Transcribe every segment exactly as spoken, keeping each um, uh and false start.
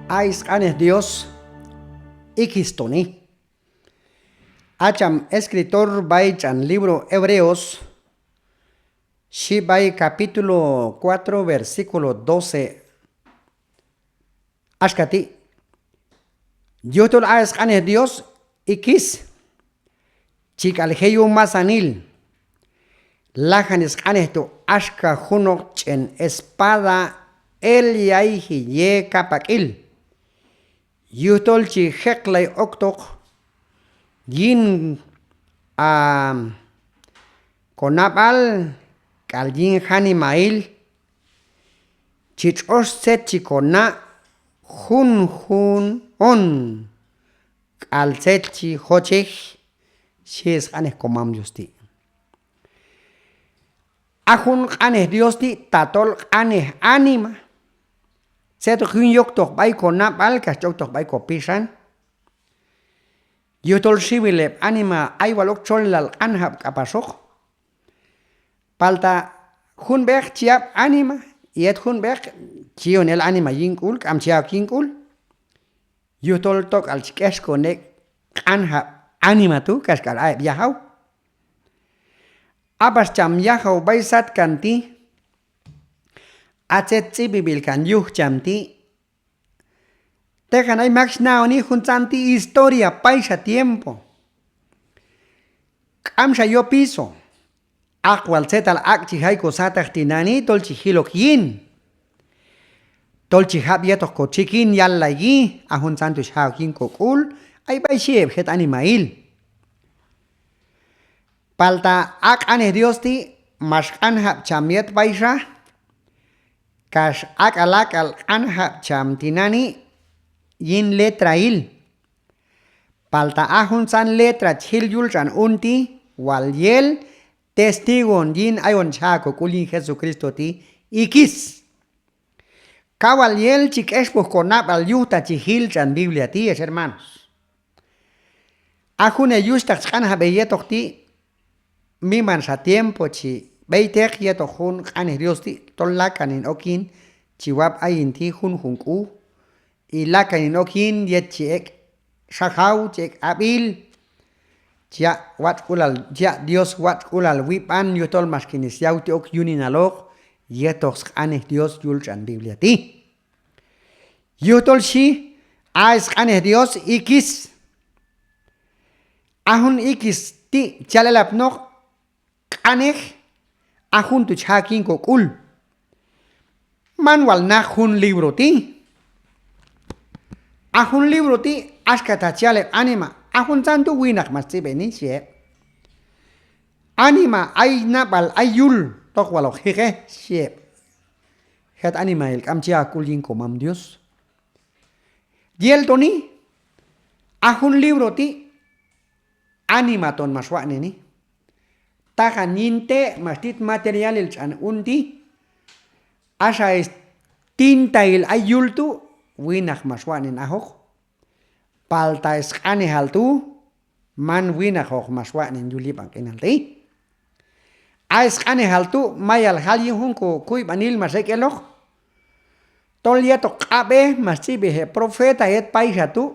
A sq'anej Dios ikis toni. A cham escritor b'ay tx'an libro Hebreos, xhi b'ay capítulo cuatro, versículo doce. Axka ti': Yujtol a sq'anej Dios ikis, chi k'al je' yuj masanil, lajan sq'anej tu' axka junoq ch'en espada el yayji ye kapak'il, yujtol chi jeqlay oktoq yin, a, konab'al k'al yin janimail, chi tx'ox tzet chi kona' junjun on k'al tzet chi jochej, xhi sq'anej komam Dios ti'. A jun q'anej Dios ti' tatol q'anej anima, tzet hoq yun yoktoq b'ay konab'al kax chi oktoq b'ay kopixan. Yujtol xiwil heb' anima ay wal ok txolilal q'anjab' k'apaxoq. Palta jun b'eq chi yab' anima, yet jun b'eq chi yi'on el anima yin k'ul, k'am chi ya'ok yin k'ul. Yujtol tok'al chi k'exkon ek' q'anjab' anima tu' kaxk'al a heb' yajaw. A pax cham yajaw b'ay satkan ti', a tzet tz'ib'eb'il kan yuj cham ti', teqan ay mak chi naoni juntzan ti' historia payxa tiempo. K'amxa yopiso. Aq' wal tzetal ak' chi jay kosataq tinani' tol chi jil ok yin. Tol chi jab' yetoq kotxikin yallayi, a juntzan tu' chi ja'ok yin kok'ul, ay b'ay xhi heb' jet animail. Palta a q'anej Dios ti' max q'anjab' cham yet payxa, kax ak'al ak'al q'anjab' cham tinani' yin letrail. Palta a juntzan letra chi jil yul tx'an un ti', wal yel testigo on yin ayon chi ja'ok kok'ul yin Jesucristo ti' ikis. Kaw wal yel chi k'expoj konab'al yuj ta chi jil tx'an Biblia ti', ex hermanos. A jun heyuxhtaq chi q'anjab'ej yetoq ti', mimanxa tiempo chi b'eyteq yetoq jun q'anej Dios ti', tol lakan hin ok yin chi wab' ayin ti' junjun k'u, y lakan hin ok yin yet chi ek' xajaw, chi ek' ab'il, chi yaq' watx'k'ulal, chi yaq' Dios watx'k'ulal wib'an, yujtol max kin syawtej ok yuninaloq yetoq sq'anej Dios yul tx'an Biblia ti'. Yujtol xhi a sq'anej Dios ikis. A jun ikis ti' chi yal elapnoq q'anej, a jun tu' chi ja'ok yin kok'ul. Man wal naq jun libro ti'. A jun libro ti' axka ta chi yal heb' anima, a juntzan tu' winaq max tz'ib'eni, xhi heb'. Anima ay nab'al ay yul, tok wal hoq jiqej, xhi heb'. Jet animahil k'am chi ya'ok k'ul yin komam Dios. Yel toni, a jun libro ti' anima ton max watx'neni. Tajan yin te' max tit materialil tx'an un ti', axa stintahil ay yul tu', winaq max watx'nen ajoq. Palta sq'anejal tu' man winaqoq max watx'nen yul yib'an q'inal ti'. A sq'anejal tu' mayal jal yin jun kokuyb'anil max ek' eloq. Tol yetoq q'ab'ej max tz'ib'ej heb' profeta yet payxa tu'.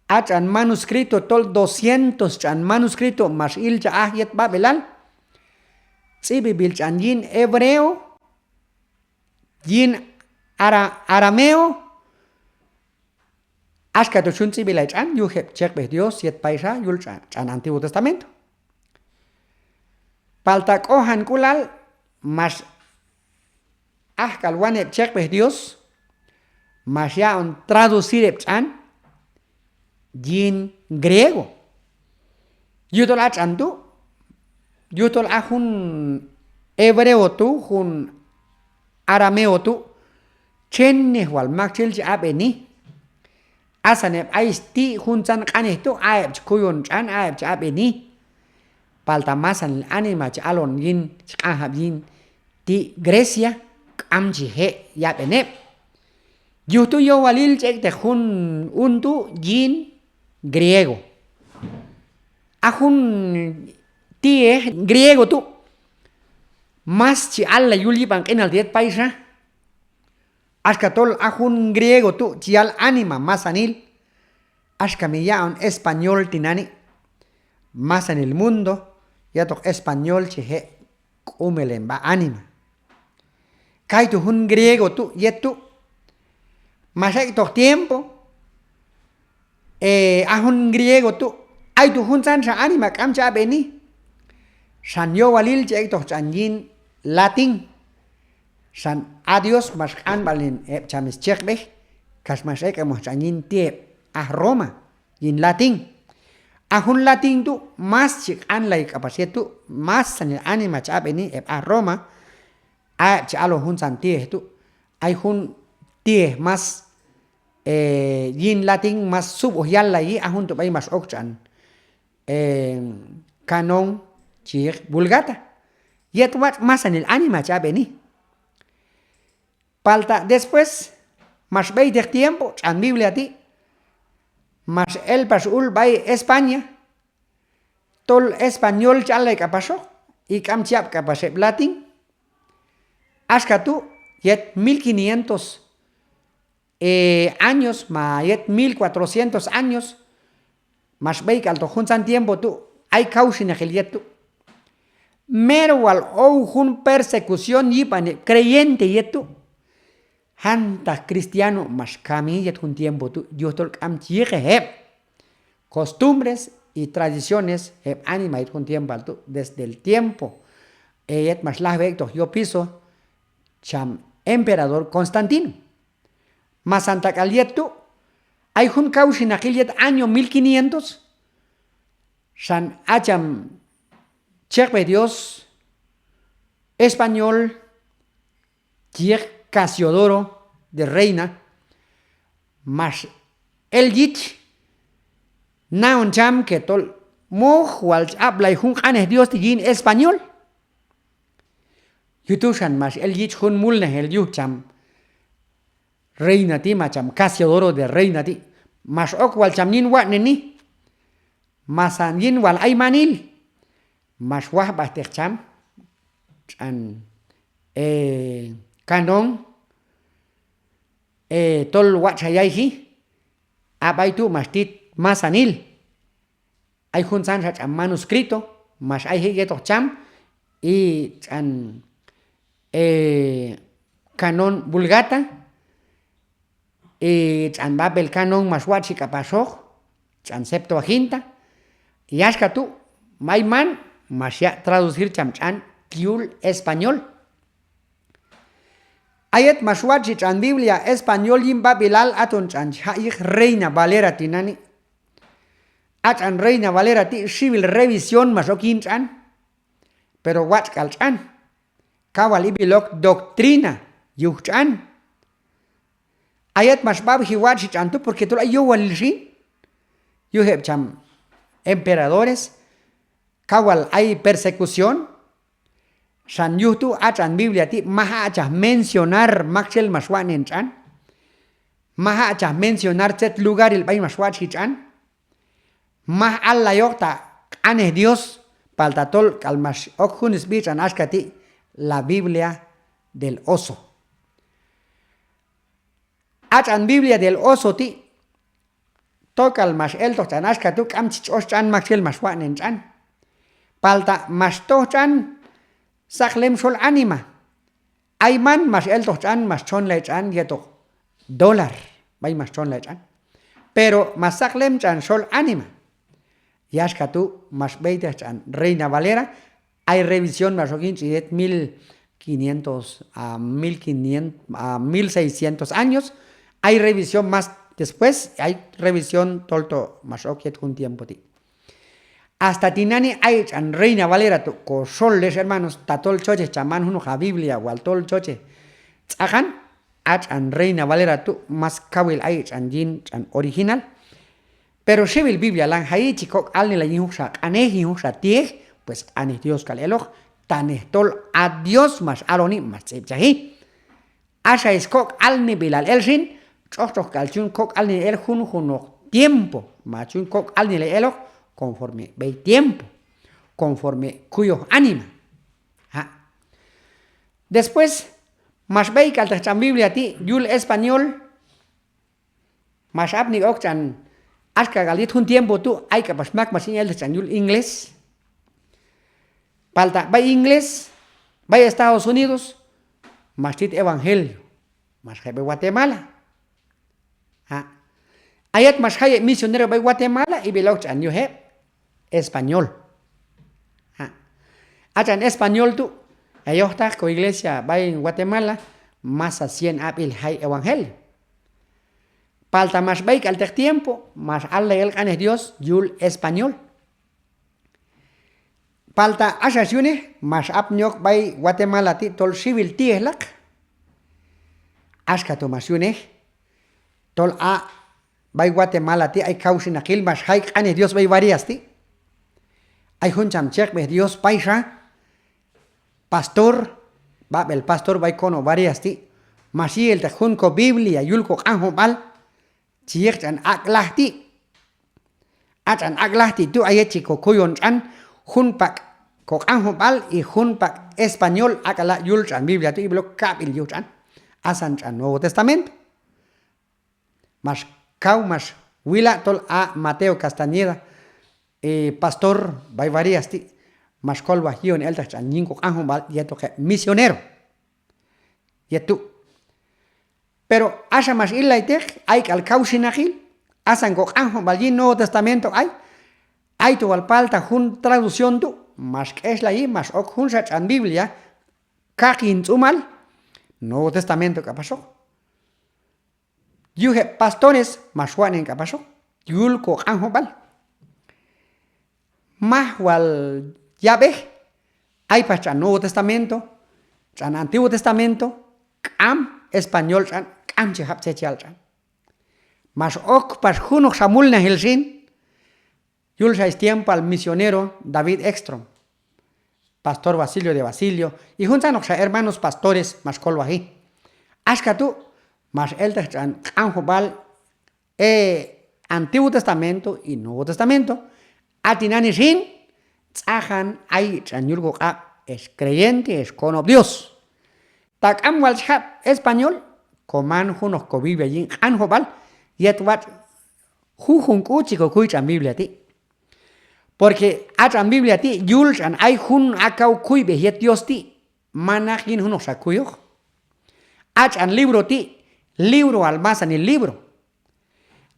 A tx'an manuscrito tol doscientos tx'an manuscrito max ilchaj aj yet b'ab'elal. Tz'ib'eb'il tx'an yin hebreo, yin ara-, arameo, axka tu' chi yun tz'ib'ilay tx'an yuj heb' chekb'ej Dios yet payxa yul tx'an, tx'an Antiguo Testamento. Palta k'ojank'ulal max ajk'al wan heb' chekb'ej Dios, max yaq'on traducir heb' tx'an yin griego. Yujtol a tx'an tu', yujtol a jun hebreo tu', jun arameo tu', txennej wal maktxel chi ab'eni. Asan heb' ay sti' juntzan q'anej tu', a heb' chi kuyon tx'an, a heb' chi ab'eni. Palta masanil anima chi alon yin, chi q'anjab' yin ti' Grecia, k'am chi je' yab'en heb'. Yuj tu' yowalil chi ek'teq jun un tu' yin griego. A jun ti'ej griego tu' mas chi allay yul yib'an q'inal ti' yet payxa. Axka tol a jun griego tu' chi yal anima masanil. Axka mi yaq'on español tinani', masanil mundo yetoq español chi je' k'umelem b'a anima. Kaytu' jun griego tu' yet tu' max ek'toq tiempo, eh, a jun griego tu' ayto juntzanxa anima k'am chi ab'eni. Xan yowalil chi ek'toq tx'an yin latín. Xan a Dios max q'anb'alnen heb' cham scheqb'ej kax max ek'emoq tx'an yin ti' heb' aj Roma yin latín. A jun latín tu' mas chi q'anlay k'apax yet tu', masanil anima chi ab'eni heb' aj Roma. A heb' chi alon juntzan ti'ej tu', ay jun ti'ej mas, eh, yin latín mas sub'oj yallayi, a jun tu' b'ay max ok tx'an, eh, canon chi yiq Vulgata. Yet watx' masanil anima chi ab'eni. Palta después max b'eyteq tiempo tx'an Biblia ti', max el pax ul b'ay España, tol español chi allay k'apaxoq, y k'am chi yab' k'apax heb' latín. Axka tu' yet mil quinientos, eh, años ma yet mil cuatrocientos años, max b'eyk'altoq juntzan tiempo tu', ay kawxinaqil yet tu'. Mero wal ow jun persecución yib'an heb' creyente yet tu'. Jantaq cristiano max kami yet jun tiempo tu', yujtol k'am chi yiqej heb' costumbres y tradiciones heb' anima yet jun tiempoal tu', desde el tiempo, eh, yet max lajwi ek'toq yopiso cham emperador Constantino. Masantak'al yet tu', ay jun kawxinaqil yet año mil quinientos, xan a cham cheqb'ej Dios español chi yiq Casiodoro de Reina, max el yich naon cham que tol moj wal chi ab'lay jun q'anej Dios ti' yin español. Yuj tu' xan max el yich jun mulnajil yuj cham Reina ti', ma cham Casiodoro de Reina ti', max ok wal cham yin watx'neni, masan yin wal aymanil, max wajb'ajteq cham tx'an, eh, canon, eh, tol watx'xa yayji, a b'ay tu' max tit masanil. Ay juntzanxa tx'an manuscrito max ayji yetoq cham, y tx'an, eh, canon Vulgata, y tx'an b'ab'el canon max watx'ji k'apaxoq, tx'an Septuaginta, y axka tu' ayman max yaq' traducir cham tx'an yul español. A yet max watx'ji tx'an Biblia español yin b'ab'elal, aton tx'an chi jaq' yiq Reina Valera tinani'. A tx'an Reina Valera ti' xiwil revisión max ok yin tx'an, pero watx' k'al tx'an. Kaw wal ib'il ok doctrina yuj tx'an. A yet max b'ab'ji watx'ji tx'an tu', porque tol ay yowalil xin yuj heb' cham emperadores, kaw wal ay persecución. Xan yuj tu' a tx'an Biblia ti' maj aq'chaj mencionar maktxel max watx'nen tx'an, maj aq'chaj mencionar tzet lugaril b'ay max watx'ji tx'an, maj allayoq ta q'anej Dios, palta tol k'al max ok jun sb'i tx'an axka ti', la Biblia del Oso. A tx'an Biblia del Oso ti' tok'al max eltoq tx'an axka tu', k'am chi tx'ox tx'an maktxel max watx'nen tx'an. Palta max toj tx'an saqlem xol anima. Ayman max eltoq tx'an max txonlay tx'an yetoq dólar b'ay max txonlay tx'an. Pero max saqlem tx'an xol anima. Yaxka tu' max b'eytej tx'an Reina Valera, ay revisión max ok yin tx'i yet mil quinientos a mil quinientos a mil seiscientos años, ay revisión más después, ay revisión tolto max ok yet jun tiempo ti'. Hasta tinani' ay tx'an Reina Valera tu' koxol ex hermanos, tatol chochej cham man junoq ha Biblia wal tol chochej tz'aqan, a tx'an Reina Valera tu' más kawil ay tx'an yin tx'an original. Pero xiwil Biblia lanan jayi chi kok' alnelay yin junoqxa q'anej, yin junoqxa ti'ej, pues q'anej Dios k'al eloq, tanej tol a Dios max aloni max tz'ib'chaji. Axa skok' alneb'ilal el xin, tx'oqtx'oq k'al chi yun kok' alneb'ilal el junjunoq tiempo, ma chi yun kok' alnelay eloq conforme b'ey tiempo, conforme kuyoj anima. Ha'. Después, Max b'ey k'al teq tx'an Biblia ti' yul español, max apni k'al ok tx'an, axka k'al yet jun tiempo tu' ay k'apax mak max yin elteq tx'an yul inglés. Palta b'ay inglés, b'ay Estados Unidos, max tit evangelio, max je' b'ay Guatemala. Ha'. A yet max jay heb' misionero b'ay Guatemala, ib'il ok tx'an yuj heb' español. Ha'. A tx'an español tu', heyojtaq ko iglesia b'ay Guatemala, masa cien ab'il jay evangelio. Palta max b'ey k'al teq tiempo, max allay el q'anej Dios yul español. Palta axa xyunej, max apni ok b'ay Guatemala ti' tol xiwil ti'ejlaq. Axka tu' max yunej, tol a b'ay Guatemala ti' ay kawxinaqil max jay q'anej Dios b'ay Barillas ti'. Ay jun cham chekb'ej Dios payxa, pastor, b'ab'el pastor b'ay konob' Barillas ti', max yi' elteq jun ko Biblia yul ko q'anjob'al, chi yiq tx'an Ak'laj Ti'. A tx'an Ak'laj Ti' tu' a yet chi ko kuyon tx'an jun pak' ko q'anjob'al y jun pak' español, ak'ala' yul tx'an Biblia tu' ib'il ok kab'il yuj tx'an. Asan tx'an Nuevo Testamento. Max kaw max wila' tol a Mateo Castañeda, eh, pastor b'ay Barillas ti', max kolwaj yi'on elteq tx'an yin ko q'anjob'al yetoq heb' misionero. Yet tu'. Pero axa max illayteq, ay k'al kawxinaqil, asan ko q'anjob'al yin Nuevo Testamento ay, ayto wal palta jun traducción tu', max k'exlayi, max ok junxa tx'an Biblia, kaq yin tz'umal, Nuevo Testamento k'apaxoq. Yuj heb' pastores, max watx'nen k'apaxoq yul ko q'anjob'al. Maj wal yab'ej, ay pax tx'an Nuevo Testamento, tx'an Antiguo Testamento, k'am español tx'an, k'am chi jab' tzet chi yal tx'an. Max ok pax junoqxa mulnajil xin, yul xa stiempoal misionero David Ekstrom, pastor Basilio de Basilio, y juntzanoqxa hermanos pastores max kolwaji. Axka tu', max elteq tx'an q'anjob'al eh, Antiguo Testamento y Nuevo Testamento. A tinani xin, tz'ajan ay tx'an yul ko q'ab' ex creyente, ex konob' Dios. Ta k'am wal chi jab' español, ko man junoq ko Biblia yin q'anjob'al, yet watx' jujun k'u chi ko kuy tx'an Biblia ti'. Porque a tx'an Biblia ti' yul tx'an ay jun a kaw kuyb'ej yet Dios ti', manaq yin junoqxa kuyoj. A tx'an libro ti', libroal masanil libro.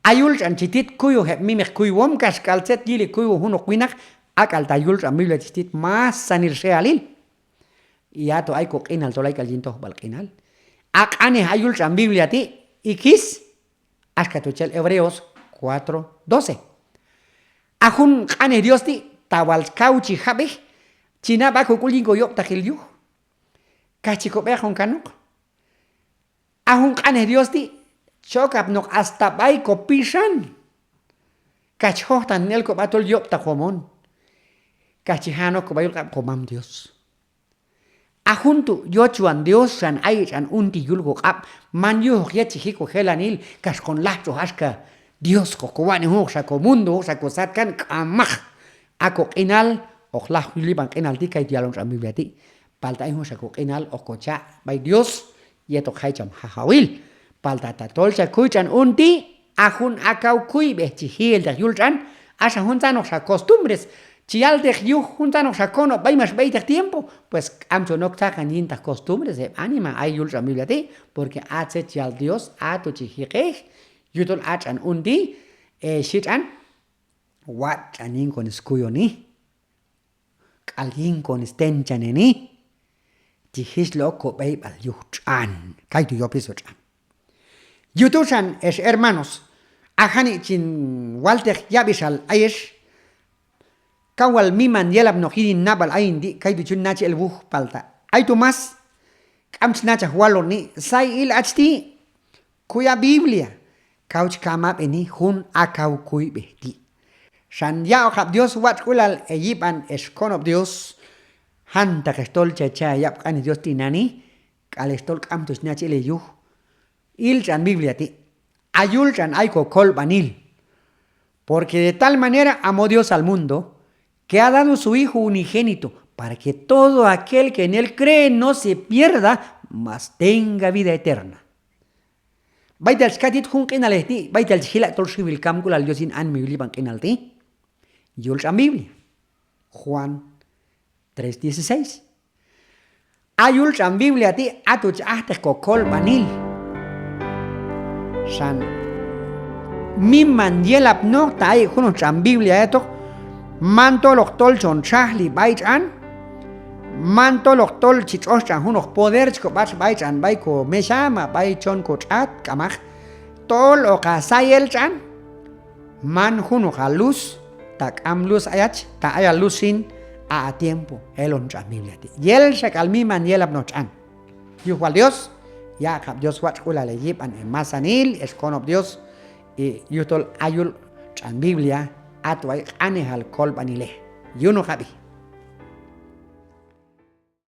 A yul tx'an chi tit kuyoj heb' mimeq kuywom, kaxk'al tzet yili kuywom junoq winaq, ak'alta' yul tx'an Biblia chi tit masanil xe'alil. Y ato ay ko q'inal tol ay k'al yin tojb'al q'inal. A q'anej a yul tx'an Biblia ti', ikis, axka tu' chi yal Hebreos cuatro doce. A jun q'anej Dios ti', ta wal kaw chi jab'ej, chi na b'a ko k'ul yin ko yob'taqil yuj, kax chi ko b'eqon kanoq. A jun q'anej Dios ti', chi ok apnoq hasta b'ay ko pixan, kax chi jojtaqnen el ko b'a tol yob'taqwom on, kax chi ja'on ok ko b'a yul q'ab' ko Mam Dios. A jun tu' yochwan Dios xan ay tx'an un ti' yul ko q'ab', man yujoq yet chi ji' ko jelanil, kax kon lajtx'oj axka Dios, hoq ko watx'nen junoqxa ko mundo, hoqxa ko satkan, k'amaq. A ko q'inal hoq lajwi yib'an q'inal ti', kaytu' yalon tx'an Biblia ti'. Palta ay junxa ko q'inal hoq ko cha' b'ay Dios yetoq jay cham Jajawil. Palta tatol cha kuy tx'an un ti', a jun a kaw kuyb'ej chi ji' elteq yul tx'an, axa juntzanoqxa costumbres chi yalteq yuj juntzanoqxa konob' b'ay max b'eyteq tiempo, pues k'am chon ok tzaqan yintaq costumbres, heb' anima ay yul tx'an Biblia ti', porque a tzet chi yal Dios, ato chi jiqej, yujtol a tx'an un ti', eh, xhi tx'an, watx' tx'an yin kon skuyoni. K'al yin kon stenchaneni, chi jichli ok ko b'eyb'al yuj tx'an, kaytu' yopiso tx'an. Yuj tu' xan ex hermanos, a janik' chin walteq yab'ixal ayex, kaw wal miman yelapnoq yin hin nab'al ayin ti', kaytu' chi yun nachaj el wuj, palta ayto más k'am chi nachaj waloni, say il hach ti', kuy ha Biblia, kaw chi kam hab'eni jun a kaw kuyb'ej ti'. Xan yaq'okab' Dios watx'k'ulal heyib'an ex konob' Dios, jantaq ex tol che cha' heyab' q'anej Dios tinani', k'al ex tol k'amto chi nachaj el heyuj. Il tx'an Biblia ti', a yul tx'an ay ko kolb'anil. Porque de tal manera amó Dios al mundo, que ha dado su Hijo unigénito, para que todo aquel que en él cree no se pierda, mas tenga vida eterna. B'aytal chi kat yet jun q'inalej ti', b'aytal chi jila' tol xiwil kamk'ulal Dios yin anima yul yib'an q'inal ti'. Yul tx'an Biblia. Juan tres dieciséis. A yul tx'an Biblia ti' a tu' chi ajteq kokolb'anil. Xan miman yelapnoq ta ay ek' junoq tx'an Biblia yetoq, man toloq tol chon txajli b'ay tx'an, man toloq tol chi tx'ox tx'an junoq poder chi kob'atx b'ay tx'an b'ay komexha ma b'ay chon kotx'at, k'amaq. Tol hoq ha say el tx'an, man junoq ha luz, ta k'am luz ayach, ta ay ha luz xin, a ha tiempo elon tx'an Biblia ti'. Yel xak'al miman yelapnoq tx'an. Yuj wal Dios, yaq'kab' Dios watx'k'ulal heyib'an hemasanil, hex konob' Dios, yujtol a yul tx'an Biblia a tu' ay q'anejal kolb'anilej. Yunoqab'i.